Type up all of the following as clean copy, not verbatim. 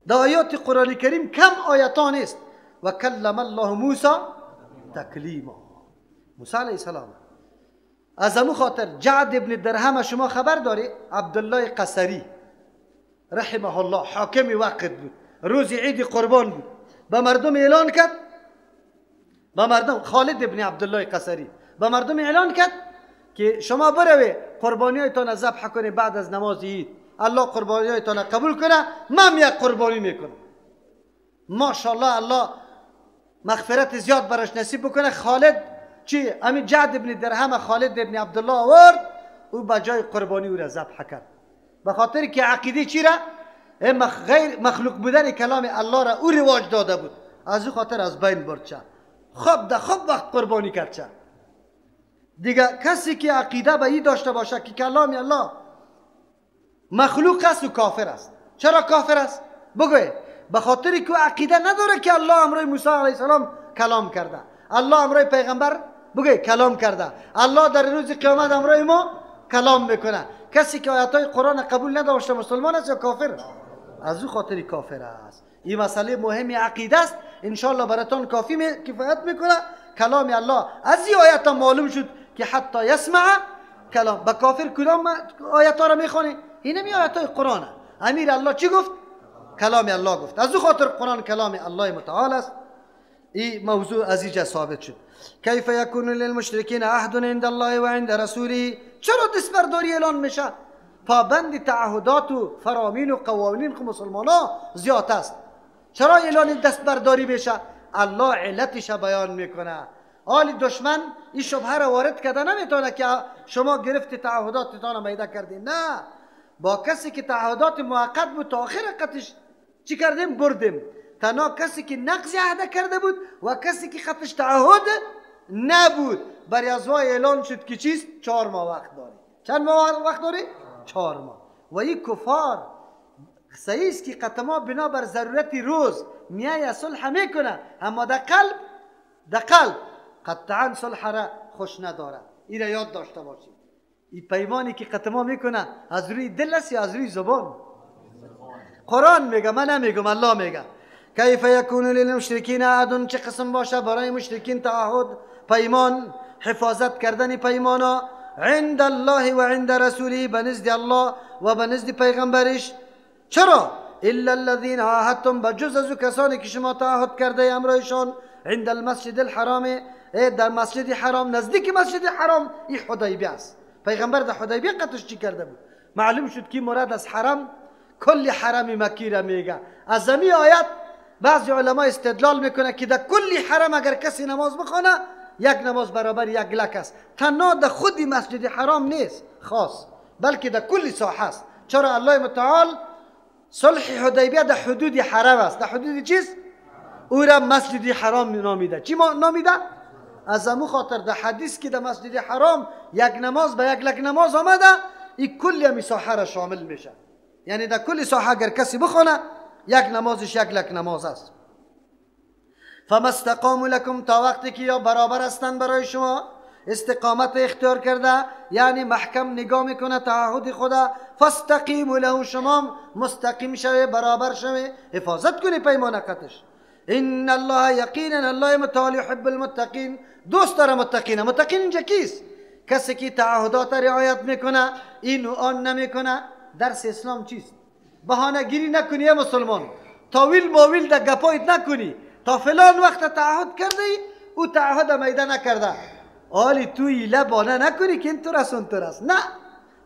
در آیات قرآن کریم کم آیتان است. و کلم الله موسی تکلیما، موسی علیه السلام. از امو خاطر جعد ابن درهم شما خبر داری؟ عبدالله قصری رحمه الله حاکم وقت بود، روز عید قربان بود، به مردم اعلان کرد، به مردم، خالد ابن عبدالله قصری به مردم اعلان کرد که شما بروی قربانیایتان ذبح کنید بعد از نماز عید، الله قربانیایتان قبول کنه، من یک قربانی میکنم. ماشاءالله الله مغفرت زیاد براش نصیب بکنه. خالد چی؟ همین جعد ابن درهم خالد ابن عبدالله آورد، او به جای قربانی او را ذبح کرد، به خاطر که عقیده چی را؟ غیر مخلوق بودن کلام الله را او رواج داده بود، از او خاطر از بین برد. چه خب در خوب وقت قربانی کرد. چه دیگه کسی که عقیده به این داشته باشه که کلام الله مخلوق است و کافر است. چرا کافر است؟ بگوی به خاطر که عقیده نداره که الله امرای موسی علیه السلام کلام کرده، الله امرای پیغمبر بگوی کلام کرده، الله در روز قیامت امرای ما کلام میکنه. کسی که آیات های قرآن قبول نداشته مسلمان است یا کافر؟ از او خاطر کافر است. این مسئله مهم عقیده است، انشالله براتان کافی کفایت میکنه. کلام الله از این آیت معلوم شد که حتی یسمع کلام. به کافر کدام آیت ها را میخوانی؟ اینمی آیت های قرآن. امیر الله چی گفت؟ کلام الله گفت. از او خاطر قرآن کلام الله متعال است. این موضوع از اینجا ثابت شد. کیف یکون للمشرکین عهد عند الله و عند رسوله. چرا دستبرداری اعلان میشه؟ پابند تعهدات و فرامین و قوانین که مسلمان ها زیاد است. چرا اعلان دستبرداری میشه؟ الله علتش بیان میکنه. آل دشمن این شبهه را وارد کرده نمیتونه که شما گرفت تعهداتتان میده کردین. نه، با کسی که تعهدات موقت بود تا آخر قطش چی کردیم؟ بردیم. تنها کسی که نقض عهد کرده بود و کسی که خطش تعهد نبود، برای از وای اعلان شد که چیست؟ 4 ماه وقت داری. چند ماه وقت داری؟ 4 ماه. و این کفار صحیح است که قطما بنابر ضرورت روز میای صلح میکنه، اما در قلب، در قلب قطعا صلح را خوش نداره. این را یاد داشته باشید. این پیمانی که قطما میکنه از روی دل است یا از روی زبان؟ قرآن میگه، من نمیگم، الله میگه. کیف یکون للمشرکین عهد، چه قسم باشه برای مشرکین تعهد، پیمان، حفاظت کردن پیمانا عند الله و عند رسوله، بنزد الله و بنزد پیغمبرش. چرا؟ الا الذين عاهدتم، بجز از کسانی که شما تعهد کرده امرایشان عند المسجد الحرام، در مسجد حرام، نزدیک مسجد حرام. این حدیبیه است. پیغمبر در حدیبیه قطش چی کرده بود؟ معلوم شد که مراد از حرم کل حرم مکی را میگه. از زمین آیت بعضی علما استدلال میکنه که در کل حرم اگر کسی نماز بخونه یک نماز برابر 1 لک است. تنها در خود مسجد حرام نیست خاص، بلکه در کل ساحه است. چرا؟ الله متعال صلح حدیبیه در حدود حرم است. در حدود چیز؟ او را مسجد حرام نامیده. چی نامیده؟ از امو خاطر در حدیث که در مسجد حرام یک نماز به 1 لک نماز آمده، این کل همی ساحه را شامل میشه. یعنی در کل ساحه اگر کسی بخونه یک نمازش 1 لک نماز است. فما استقاموا لکم، تا وقتی که یا برابر هستند برای شما، استقامت اختیار کرده، یعنی محکم نگاه میکنه تعهد خدا، فاستقیموا له، شما مستقیم شوی، برابر شوی، حفاظت کنی پیمان قطش. ان الله یقینا الله متعال یحب المتقین، دوست داره متقین. متقین اینجا کیست؟ کسی که تعهدات رعایت میکنه، این و آن نمیکنه. درس اسلام چیست؟ بهانه گیری نکنی یا مسلمان، تاویل ماویل در گپایت نکنی، تا فلان وقت تعهد کرده ای او تعهد میده نکرده، آلی تو ایله بانه نکنی که این تو رس اون تو رس. نه،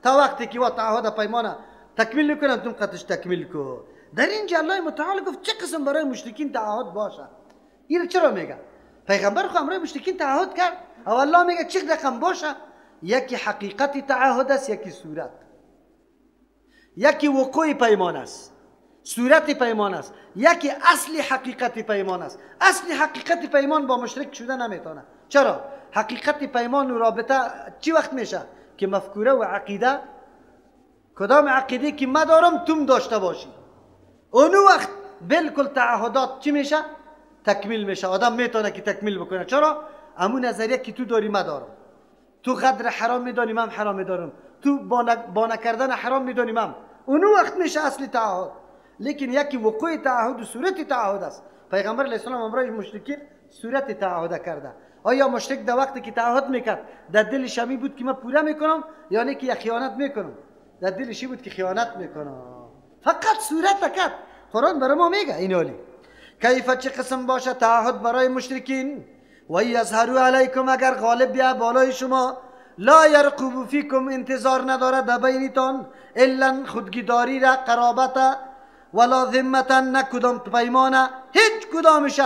تا وقتی که وا تعهد پیمانه تکمیل نکنن تم قطش تکمیل کو. در اینجا الله متعال گفت چه قسم برای مشرکین تعهد باشه. این چرا میگه؟ پیغمبر خو امرای مشرکین تعهد کرد، او الله میگه چه رقم باشه؟ یکی حقیقت تعهد است، یکی صورت، یکی وقوع پیمان است، صورت پیمان است، یکی اصل حقیقت پیمان است. اصل حقیقت پیمان با مشرک شده نمیتونه. چرا؟ حقیقت پیمان و رابطه چی وقت میشه؟ که مفکوره و عقیده، کدام عقیده که ما دارم توم داشته باشی، اونو وقت بالکل تعهدات چی میشه؟ تکمیل میشه. آدم میتونه که تکمیل بکنه. چرا؟ امون نظریه که تو داری ما دارم، تو قدر حرام میدانی من حرام میدارم، تو با نکردن حرام میدانی من، اونو وقت میشه اصل تعهد. لیکن یکی وقوع تعهد و صورت تعهد است. پیغمبر علیه السلام امرای مشرکین صورت تعهد کرده. آیا مشرک در وقتی که تعهد میکرد در دلش همی بود که من پوره میکنم یا نه که خیانت میکنم؟ در دلش بود که خیانت میکنم، فقط صورت کرد. قرآن برای ما میگه این حالی کیف چه قسم باشه تعهد برای مشرکین. و یظهروا علیکم، اگر غالب بیا بالای شما، لا یرقب فیکم، انتظار نداره در بینتان، الا خودگیداری را، قرابت، ولا ذمتا، نه کدام پیمانه، هیچ کدامش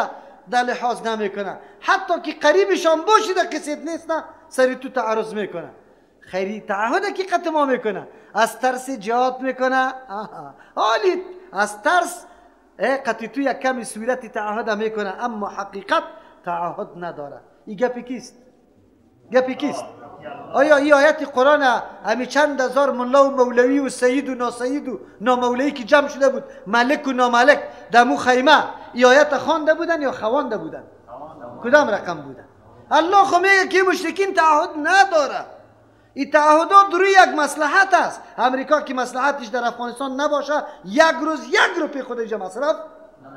در لحاظ نمیکنه. حتی که قریبشان باشی در قصیت نیست، نه سری تو تعرض میکنه. خیری تعهد که قطع ما میکنه، از ترس جهاد میکنه. حالی از ترس قطع تو یک کمی صورت تعهد میکنه، اما حقیقت تعهد نداره. این گپی کیست؟ گپی کیست؟ آیا این آیت قرآن همی چند هزار ملا و مولوی و سید و ناسید و نامولوی که جمع شده بود، ملک و ناملک دمو خیمه، این آیت خوانده بودن یا خوانده بودن؟ کدام رقم بودن؟ الله خو میگه که مشرکین تعهد نداره. این تعهدات روی یک مصلحت است. امریکا که مصلحتش در افغانستان نباشه، یک روز یک روپی خودش مصرف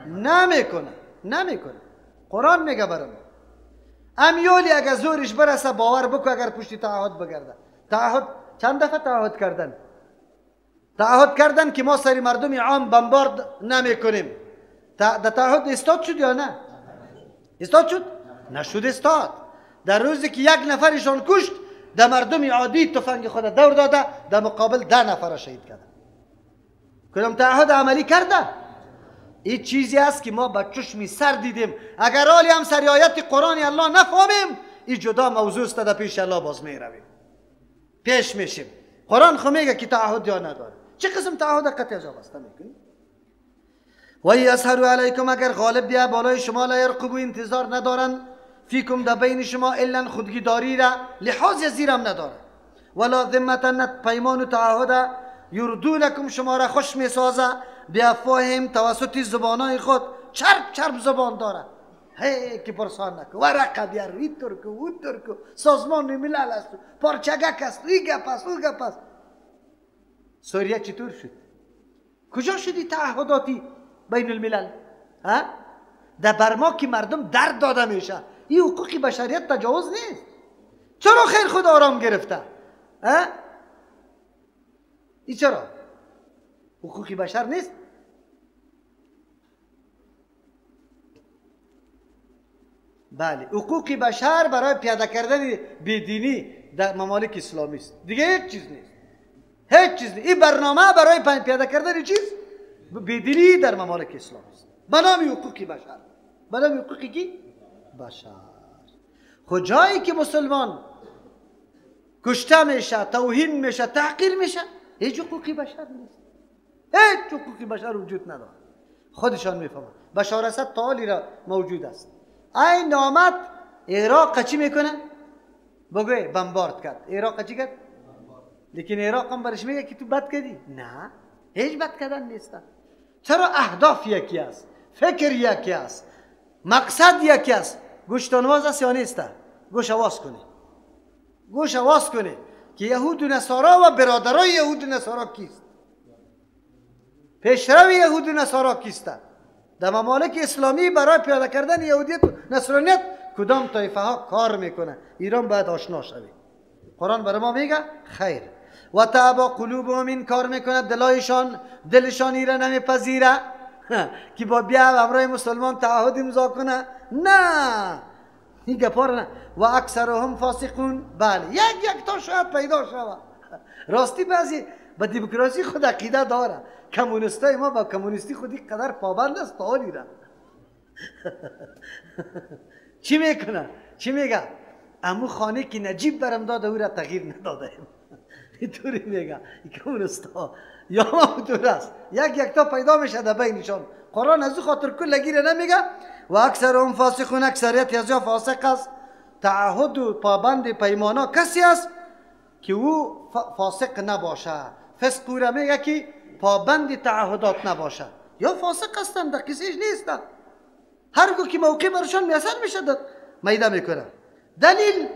نمیکنه، نمیکنه. قرآن میگه برام امیالی اگر زورش برسه باور بکو، اگر پشتی تعهد بگرده. تعهد چند دفعه تعهد کردن؟ تعهد کردن که ما سری مردم عام بمبارد نمیکنیم. در تعهد استاد شد یا نه؟ استاد شد؟ نشد استاد. در روزی که یک نفرشان کشت، در مردم عادی تفنگ خود دور داده، در مقابل 10 نفر شهید کرده. کدام تعهد عملی کرده؟ این چیزی است که ما با چشم سر دیدیم. اگر حالی هم سر آیت قرآن الله نفهمیم، این جدا موضوع است، در پیش الله باز میرویم، پیش میشیم. قرآن خو میگه که تعهد یا نداره. چه قسم تعهد قطع وابسته میکنی؟ و یظهروا علیکم، اگر غالب بیا بالای شما، لا یرقبوا، انتظار ندارن، فیکم در بین شما، الا خودگیداری را لحاظ زیرم نداره، ولا ذمة، پیمان و تعهد، یردونکم، شما را خوش میسازه، بیافواهم، توسط زبانای خود، چرب چرب زبان داره، هی که پرسان نکن، ورقه بیار، این ترکو اون ترکو، سازمان ملل است، پارچگک است، این گپ است، اون گپ است. سوریه چطور شد؟ کجا شدی تعهداتی بین الملل؟ ها؟ در برما که مردم درد داده میشه، این حقوق بشریت تجاوز نیست. چرا خیر خود آرام گرفته؟ ها؟ این چرا؟ حقوق بشر نیست؟ بله، حقوق بشر برای پیاده کردن بیدینی در ممالک اسلامی است، دیگه هیچ چیز نیست، هیچ چیز نیست. این برنامه برای پیاده کردن چیز بیدینی در ممالک اسلامی است، به نام حقوق بشر. به نام حقوق کی؟ بشر. خو جایی که مسلمان کشته میشه، توهین میشه، تحقیر میشه، هیچ حقوقی بشر نیست، هیچ حقوقی بشر وجود نداره. خودشان میفهمند. بشار اسد تا حالی را موجود است. این آمد عراق چی میکنه؟ بگوی بمبارد کرد. عراق چی کرد؟ لیکن عراق هم برش میگه که تو بد کردی. نه، هیچ بد کردن نیست. چرا؟ اهداف یکی است، فکر یکی است، مقصد یکی است. گوشتان واز است یا نیست؟ گوش آواز کنی، گوش آواز کنی که یهود و نصارا و برادرای یهود و نصارا کیست؟ پیشرو یهود و نصارا کیستند؟ در ممالک اسلامی برای پیاده کردن یهودیت و نصرانیت کدام طایفه ها کار میکنه؟ ایران باید آشنا شوی. قرآن برای ما میگه خیر. و تعبا قلوبهم، این کار میکنه دلایشان، دلشان ایره نمیپذیره که با بیا همراه مسلمان تعهد امضا کنه. نه، این گپار نه. و اکثرهم فاسقون. بله، یک یک تا شاید پیدا شود. راستی بعضی به دموکراسی خود عقیده داره. کمونیستای ما با کمونیستی خودی قدر پابند است تا حالی را. چی میکنه؟ چی میگه؟ امو خانه که نجیب برم داده او را تغییر نداده. اینطوری میگه کمونیستا. یا ما طور است. یک یک تا پیدا میشه در بینشان. قرآن از او خاطر کلگی را نمیگه. و اکثرهم فاسقون، اکثریت از یا فاسق است. تعهد و پابند پیمانا کسی است که او فاسق نباشه. فسق او را میگه که پابند تعهدات نباشه. یا فاسق هستند، در قصهش نیستند. هر گو که موقع برشان میسر میشه میده میکنه. دلیل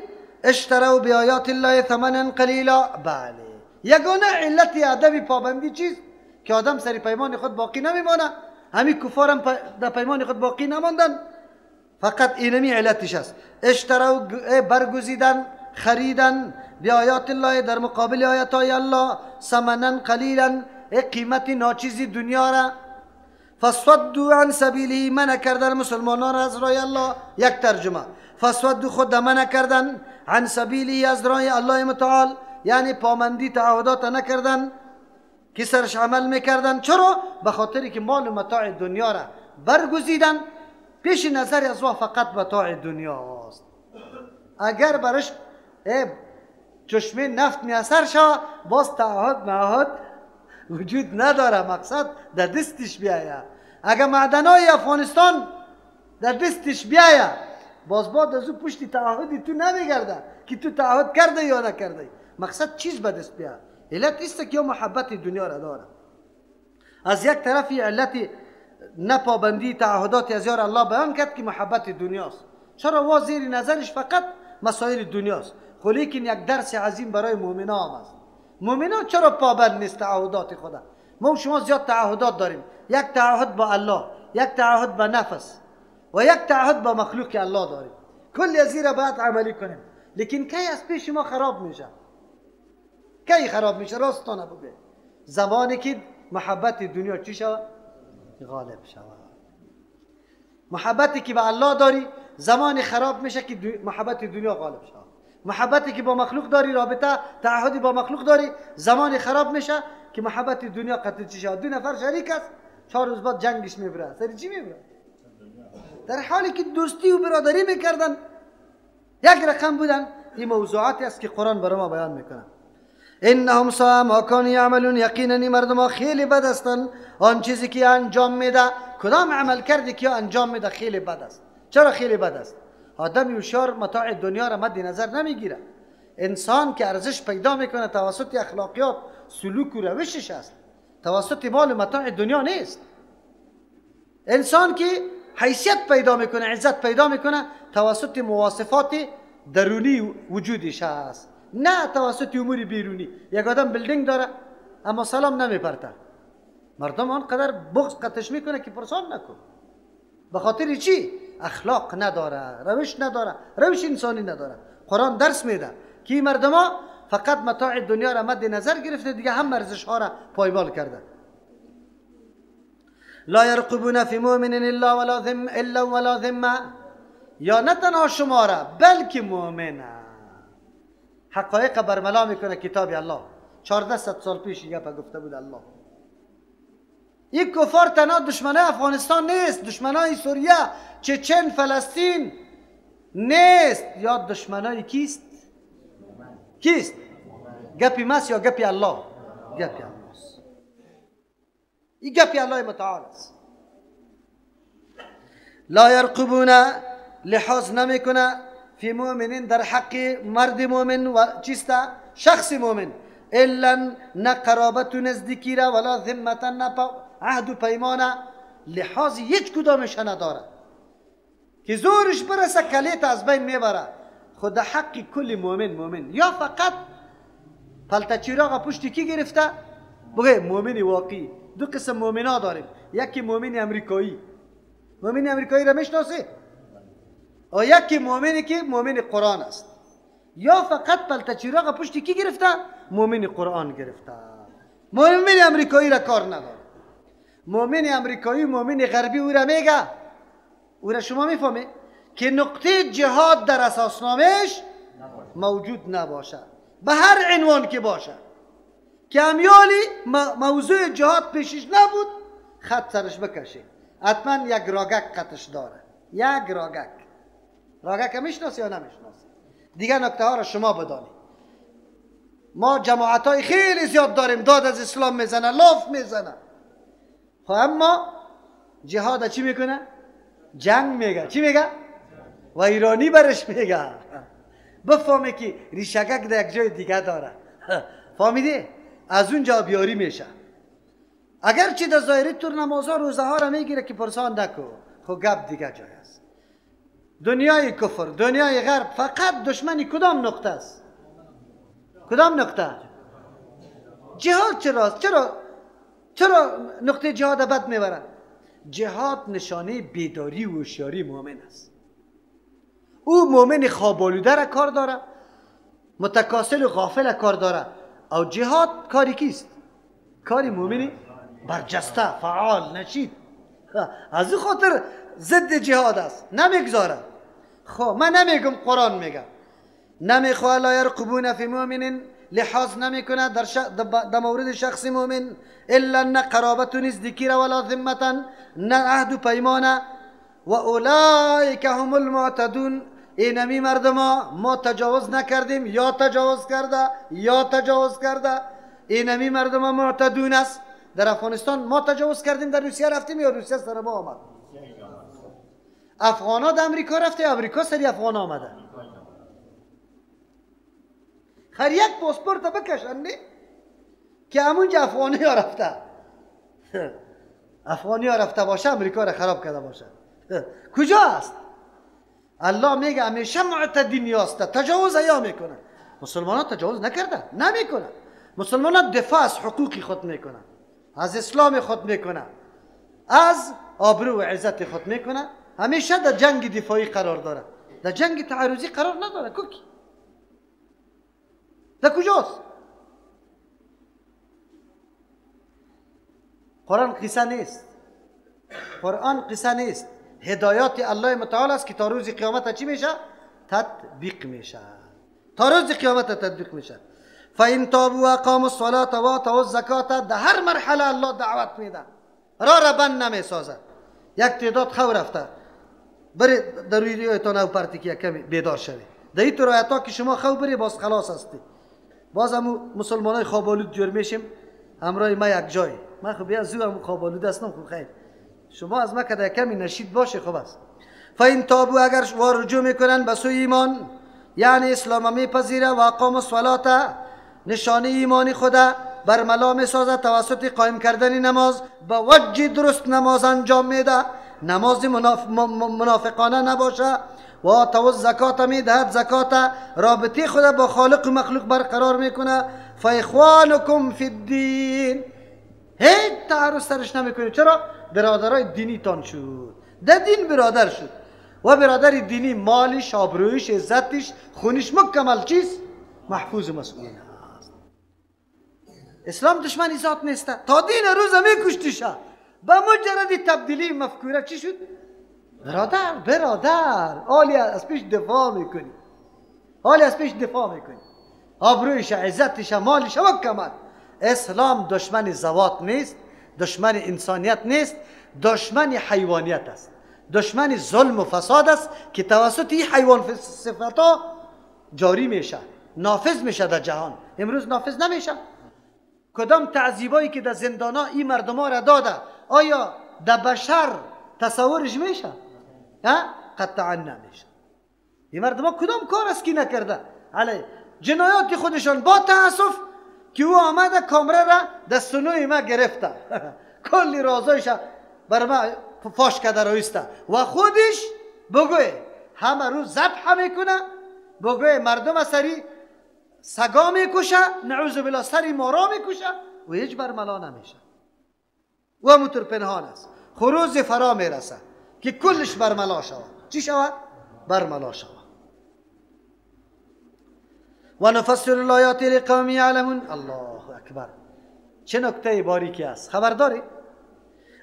اشتروا بیایات الله ثمنا قلیلا. بله، یگانه علت ادب پابندی چیست؟ که آدم سر پیمان خود باقی نمیمانه، همین کفارم در پیمان خود باقی نماندن. فقط اینمی علتش است. اشتروا برگزیدن، خریدن بیایات الله در مقابل آیات های الله، ثمنا قلیلا قیمت ناچیزی دنیا را. فصدوا عن سبیله منع کردن مسلمانان از راه الله. یک ترجمه فصدوا خود منع کردن، عن سبیله از راه الله متعال، یعنی پامندی تعهدات نکردن که سرش عمل میکردن. چرا؟ به خاطری که مال و متاع دنیا را برگزیدن. پیش نظر از وا فقط متاع دنیا است. اگر برش چشمه نفت میسر شود باز تعهد معهد وجود نداره، مقصد در دستش بیایه. اگر معدنای افغانستان در دستش بیایه باز بعد از او پشت تعهدی تو نمیگرده که تو تعهد کرده یا نکرده. مقصد چیز به دست بیایه. علت است که یا محبت دنیا را داره. از یک طرف علت نپابندی تعهدات از یار الله بیان کرد که محبت دنیاست. چرا وا زیر نظرش فقط مسائل دنیاست. خو لیکن یک درس عظیم برای مؤمنا هم است. مؤمنا چرا پابند نیست تعهدات خدا؟ ما و شما زیاد تعهدات داریم. یک تعهد با الله، یک تعهد با نفس و یک تعهد با مخلوق الله داریم. کل از را باید عملی کنیم. لیکن کی از پیش ما خراب میشه؟ کی خراب میشه؟ راستانه بگه. زمانی که محبت دنیا چی شود؟ غالب شود. محبتی که به الله داری زمان خراب میشه که محبت دنیا غالب شود. محبتی که با مخلوق داری، رابطه تعهدی با مخلوق داری، زمان خراب میشه که محبت دنیا قتل چی شود. دو نفر شریک است، 4 روز بعد جنگش میبره. سر چی میبره؟ در حالی که دوستی و برادری میکردن، یک رقم بودن. این موضوعاتی است که قرآن برای ما بیان میکنه. انهم ساء ما كانوا یعملون. یقینا این مردم خیلی بد هستند. آن چیزی که انجام میده، کدام عمل کردی که انجام میده خیلی بد است. چرا خیلی بد است؟ آدم هوشیار متاع دنیا را مد نظر نمیگیره. انسان که ارزش پیدا میکنه توسط اخلاقیات، سلوک و روشش است، توسط مال و متاع دنیا نیست. انسان که حیثیت پیدا میکنه، عزت پیدا میکنه توسط مواصفات درونی وجودش است، نه توسط امور بیرونی. یک آدم building داره اما سلام نمیپرته، مردم آنقدر بغض قتش میکنه که پرسان نکن. به خاطر چی؟ اخلاق نداره، روش نداره، روش انسانی نداره. قرآن درس میده که مردم ها فقط متاع دنیا را مد نظر گرفته، دیگه هم ارزش ها را پایمال کرده. لا یرقبون فی مؤمن الا ولا ذمه الا ولا ذمه. یا نه تنها شما را بلکه مؤمنه. حقایق برملا میکنه کتاب الله. 1400 سال پیش گپ گفته بود الله. این کفار تنها دشمنای افغانستان نیست، دشمنای سوریه، چچن، فلسطین نیست. یا دشمنای کیست؟ کیست؟ گپی ماست یا گپی الله؟ گپی الله است. این گپی الله متعال است. لا یرقبون لحاظ نمیکنه فی مؤمنین در حق مرد مؤمن و چیست؟ شخص مؤمن، الا نه قرابت و نزدیکی را ولا ذمتا نه عهد و پیمانه، لحاظ هیچ کدامش نداره که زورش برسه کلیت از بین میبره. خود حق کل مؤمن مؤمن یا فقط پلتچراغ پشت کی گرفته؟ بگه مؤمن واقعی. دو قسم مؤمنا داریم، یکی مؤمن امریکایی، مؤمن امریکایی را میشناسی؟ و یکی مؤمنی که مؤمن قرآن است. یا فقط پلتچراغ پشت کی گرفته؟ مؤمن قرآن گرفته. مؤمن امریکایی را کار نداره. مؤمن امریکایی مؤمن غربی او را میگه، او را شما میفهمی که نقطه جهاد در اساسنامهش موجود نباشه، به هر عنوان که باشه، که امیالی موضوع جهاد پیشش نبود خط سرش بکشه، حتما یک راگک قطش داره. یک راگک. راگک میشناسی یا نمیشناسی؟ دیگه نکته ها را شما بدانید. ما جماعت های خیلی زیاد داریم داد از اسلام میزنه، لاف میزنه، خب اما جهاد چی میکنه؟ جنگ میگه. چی میگه؟ و ایرانی برش میگه. بفهمه که ریشگک در یک جای دیگه داره. فهمیدی؟ از اونجا بیاری میشه. اگرچه در ظاهری تور نمازها روزه ها را میگیره که پرسان نکو، خب گپ دیگه جای است. دنیای کفر، دنیای غرب فقط دشمنی کدام نقطه است؟ کدام نقطه؟ جهاد چراست؟ چرا نقطه جهاد بد میبرن؟ جهاد نشانه بیداری و هوشیاری مؤمن است. او مؤمن خواب‌آلوده را کار داره، متکاسل و غافل کار داره. او جهاد کاری کیست؟ کاری مؤمنی برجسته، فعال، نشید. از او خاطر ضد جهاد است، نمیگذاره. خب من نمیگم، قرآن میگه نمیخواه لا یرقبون فی مؤمن، لحاظ نمیکنه در مورد شخص مؤمن، الا نه قرابت و نزدیکی را ولا ذمتا، نه عهد و پیمانه. و اولئک هم المعتدون. اینمی مردما ما تجاوز نکردیم، یا تجاوز کرده یا تجاوز کرده. اینمی مردما معتدون است. در افغانستان ما تجاوز کردیم، در روسیه رفتیم یا روسیه سر ما آمد؟ افغان ها در امریکا رفته، امریکا سری افغان آمده. خیر یک پاسپورت بکشن نه که همونجا افغانی ها رفته، افغانی ها رفته باشه امریکا را خراب کرده باشه. کجا است؟ الله میگه همیشه معتدین یاسته، تجاوز یا میکنه. مسلمان ها تجاوز نکرده، نمیکنه. مسلمان ها دفاع از حقوق خود میکنه، از اسلام خود میکنه، از آبرو و عزت خود میکنه. همیشه در جنگ دفاعی قرار داره، در جنگ تعرضی قرار نداره. کوکی در کجاست؟ قرآن قصه نیست، قرآن قصه نیست. هدایات الله متعال است که تا روز قیامت چی میشه؟ تطبیق میشه. تا روز قیامت تطبیق میشه. فإن تابوا وأقاموا الصلاة وآتوا الزکاة. در هر مرحله الله دعوت میده، را را بند نمیسازه. یک تعداد خو رفته بری در روی تا نو پرتی که کمی بیدار شوی. در این طور که شما خو بری باز خلاص هستی. باز همو مسلمان های خوابالود جور میشیم همراه ما یک جای. من خب بیا زو همو خوابالود هستم. خب خیر شما از ما که کمی نشید باشه خوب است. فإن تابوا، اگر رجوع میکنن به سوی ایمان، یعنی اسلام میپذیره، و اقام الصلاة، نشانه ایمان خدا برملا میسازه توسط قایم کردن نماز، به وجه درست نماز انجام میده، نماز منافقانه نباشه، و آتوا الزکات میدهد زکات، رابطه خود با خالق و مخلوق برقرار میکنه. فاخوانکم فی الدین، هیچ تعرض سرش نمیکنه. چرا؟ برادرای دینی تان شد، در دین برادر شد. و برادر دینی مالش، آبرویش، عزتش، خونش مکمل چیز محفوظ و مسئول است. اسلام دشمن ذات نیست، تا دین روز میکشتیشه. به مجرد تبدیلی مفکوره چی شد؟ برادر، برادر حالی از پیش دفاع میکنی، حالی از پیش دفاع میکنی، آبرویش، عزتش، مالش مکمل. اسلام دشمن ذوات نیست، دشمن انسانیت نیست، دشمن حیوانیت است، دشمن ظلم و فساد است که توسط این حیوان صفتا جاری میشه، نافذ میشه در جهان. امروز نافذ نمیشه. کدام تعذیبایی که در زندانا این مردما را داده، آیا در بشر تصورش میشه؟ قطعا نمیشه. این مردما کدام کار است که نکرده؟ علی جنایات خودشان با تاسف که او آمده کامره را دستونوی ما گرفته، کلی رازایش بر ما فاش کرده رایسته و خودش بگوی همه روز ذبح میکنه، بگوی مردم سری سگا میکشه، نعوذ بالله سری مارا میکشه و هیچ برملا نمیشه و همونطور پنهان است. خروز فرا میرسه که کلش برملا شود. چی شود؟ برملا شود. و نفصل الآیات لقوم یعلمون. الله اکبر، چه نکته باریکی است. خبرداری؟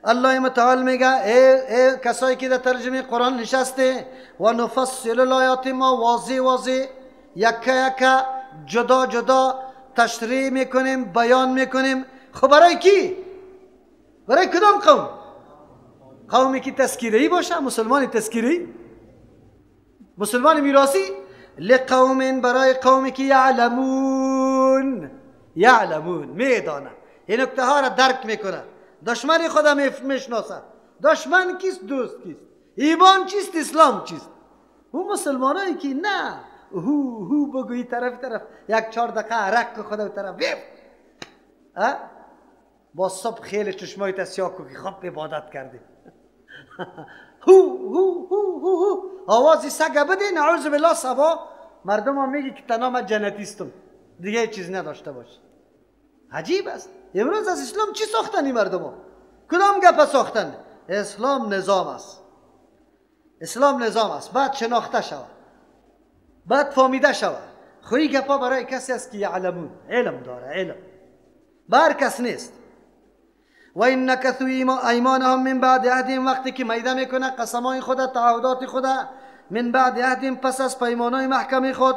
الله متعال میگه ای کسایی که در ترجمه قرآن نشسته، و نفصل الآیات، ما واضح واضح یکه یکه جدا جدا تشریح میکنیم، بیان میکنیم. خب برای کی؟ برای کدام قوم؟ قومی که تذکیری باشه، مسلمان تذکیری، مسلمان میراثی. لقوم، برای قومی که یعلمون، یعلمون میدانه، این نکته ها را درک میکنه، دشمن خدا میشناسه، دشمن کیست، دوست کیست، ایمان چیست، اسلام چیست. او مسلمانایی که نه هو هو بگویی طرف طرف یک 4 دقیقه عرق خدا طرف بیف با صبح خیلی چشمای تسیا کو که خب عبادت کردیم. هو هو هو هو هو آواز سگ بده، نعوذ بالله صبا مردم هم میگی که تنها من جنتیستم، دیگه چیز نداشته باش. عجیب است. امروز از اسلام چی ساختن این مردم ها؟ کدام گپ ساختن؟ اسلام نظام است. اسلام نظام است، بعد شناخته شود، بعد فهمیده شود. خو این گپا برای کسی است که یعلمون، علم داره، علم بر کس نیست. و این نکثوا ایمانهم من بعد عهدهم، وقتی که میده میکنه قسمای خود، تعهدات خود، من بعد عهدهم، پس از پیمانای محکم خود،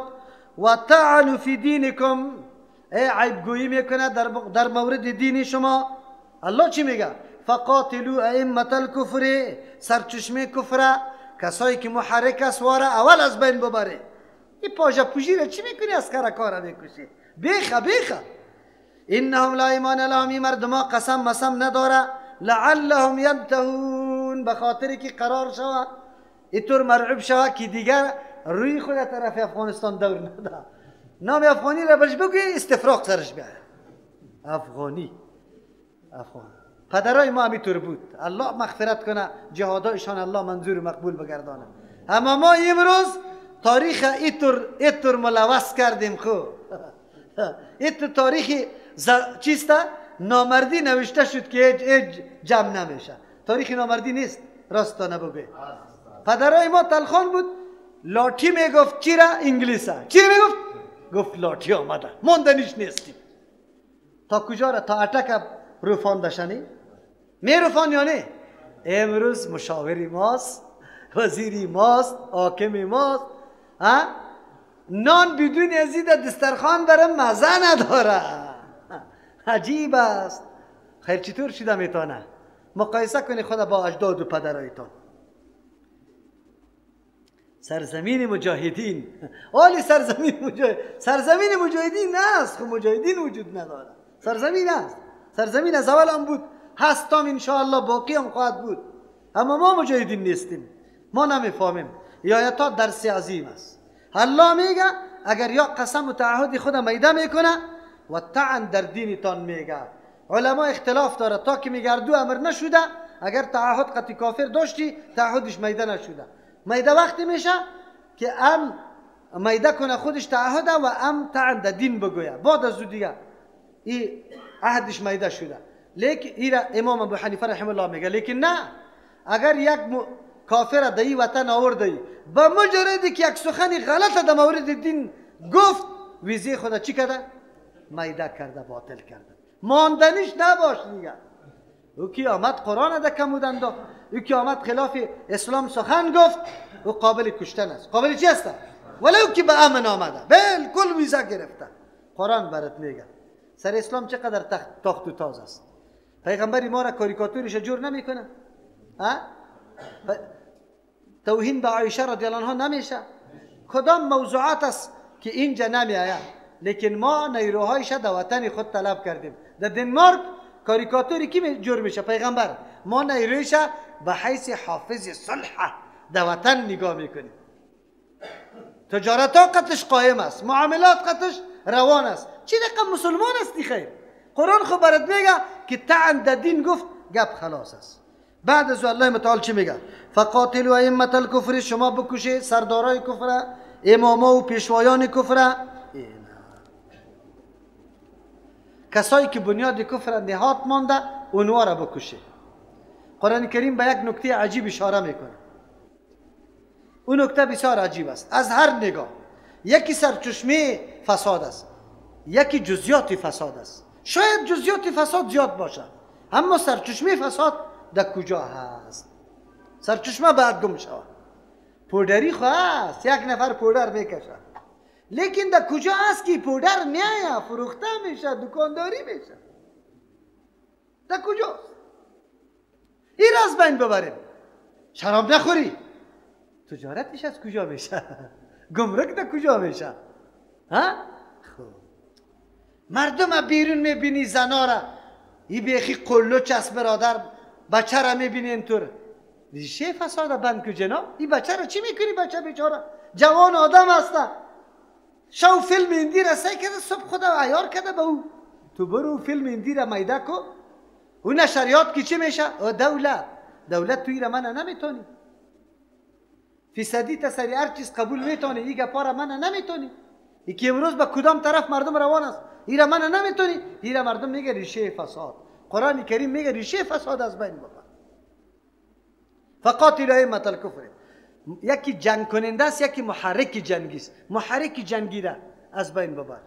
و طعنوا فی دینکم، ای عیبگویی میکنه در مورد دین شما. الله چی میگه؟ فقاتلوا ائمة الکفر، سرچشمه کفر، کسایی که محرک است واره اول از بین ببره. این پاژه پوژی را چی میکنی؟ از کار میکشی. بیخه بیخه. انهم لا ایمان لهم، این مردما قسم مسم نداره. لعلهم ینتهون، به خاطر که قرار شوه اینطور مرعوب شوه که دیگر روی خود طرف افغانستان دور نده. نام افغانی را برش بگوی استفراغ سرش بیاره. افغانی، افغان پدرای ما همینطور بود. الله مغفرت کنه جهادایشان، الله منظور مقبول بگردانه. اما ما امروز تاریخ اینطور ملوث کردیم. خو اینطور تاریخ چیست؟ نامردی نوشته شد که هیچ جمع نمیشه. تاریخ نامردی نیست، راست نبگه. پدرای ما تلخان بود، لاتی میگفت چی را؟ انگلیسه. چی میگفت؟ گفت لاتی آمده، ماندنیش نیستیم. تا کجا را؟ تا اتک روفان داشتنی؟ می روفان یا نه؟ امروز مشاوری ماست، وزیری ماست، حاکمی ماست. ها؟ نان بدون ازی در دسترخوان برم مزه نداره. عجیب است. خیر چطور شده میتونه؟ مقایسه کنی خود با اجداد و پدرایتان. سرزمین مجاهدین، آلی سرزمین مجاهدین، سرزمین مجاهدین است. خب مجاهدین وجود نداره، سرزمین است. سرزمین از اول هم بود، هستم انشاءالله باقی هم خواهد بود. اما ما مجاهدین نیستیم، ما نمیفهمیم. یا تا درس عظیم است. الله میگه اگر یا قسم و تعهد خود میده میکنه و طعن در دینتان میگه. علما اختلاف داره تا که میگه دو امر نشده، اگر تعهد قطعی کافر داشتی تعهدش میده نشده. میده وقتی میشه که ام میده کنه خودش تعهده و ام طعن در دین بگویه، بعد از دیگه این عهدش میده شده. لیکن ایرا امام ابو حنیفه رحمه الله میگه لیکن نه، اگر یک کافر در این وطن آورده ای با مجردی که یک سخنی غلط در مورد دین گفت، ویزه خود چی کرده؟ میده کرده، باطل کرده. ماندنیش نباش دیگه. او کی آمد قرآن ده کمود انداخت، او کی آمد خلاف اسلام سخن گفت، او قابل کشتن است. قابل چی است؟ ولی او که به امن آمده بالکل ویزه گرفته. قرآن برات میگه سر اسلام چقدر تاخت و تاز است. پیغمبری ما را کاریکاتورش جور نمیکنه، ها؟ توهین به عایشه رضی الله عنها نمیشه. کدام موضوعات است که اینجا نمیآید، لیکن ما نیروهایش در وطن خود طلب کردیم. در دنمارک کاریکاتوری کی جور میشه؟ پیغمبر. ما نیرویش به حیث حافظ صلح در وطن نگاه میکنیم. تجارت ها قطش قایم است، معاملات قطش روان است. چی دقیقا مسلمان استی؟ خیر قرآن خو برات میگه که طعن در دین گفت گپ خلاص است. بعد از الله متعال چی میگه؟ فقاتلوا ائمة الکفر، شما بکشه سردارای کفر، اماما و پیشوایان کفر، کسایی که بنیاد کفر نهاد مانده اونها را بکشه. قرآن کریم به یک نکته عجیب اشاره میکنه. اون نکته بسیار عجیب است از هر نگاه. یکی سرچشمه فساد است، یکی جزئیات فساد است. شاید جزئیات فساد زیاد باشه، اما سرچشمه فساد در کجا هست؟ سرچشمه بعد گم شود. پودری خو هست، یک نفر پودر میکشه، لیکن در کجا هست که پودر میایه، فروخته میشه، دکانداری میشه؟ در کجاست؟ این از بین ببریم. شراب نخوری، تجارتش از کجا میشه؟ گمرک در کجا میشه؟ ها؟ خب مردم بیرون میبینی زنا را، این بیخی قلوچ است برادر، بچه را میبینی اینطور. ریشه فساد بند کو جناب. این بچه را چی میکنی؟ بچه بیچاره جوان آدم است، شو فیلم هندی را سعی کرده، صبح خدا عیار کرده به او. تو برو فیلم هندی را میده کو، او نشریات که چی میشه؟ او دولت، دولت توی را من نمیتونی، فیصدی تسری هر چیز قبول میتونی، این گپا را من نمیتونی. یکی امروز به کدام طرف مردم روان است؟ ایرا من نمیتونی، ایرا مردم میگه ریشه فساد. قرآن کریم میگه ریشه فساد از بین ببر. فقاتلوا ائمة الکفر. یکی جنگ کننده است، یکی محرک جنگی است. محرک جنگی را از بین ببر.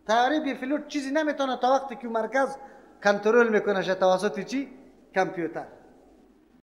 طیاره بی پیلوت چیزی نمیتونه تا وقتی که مرکز کنترل میکنه توسط چی؟ کامپیوتر.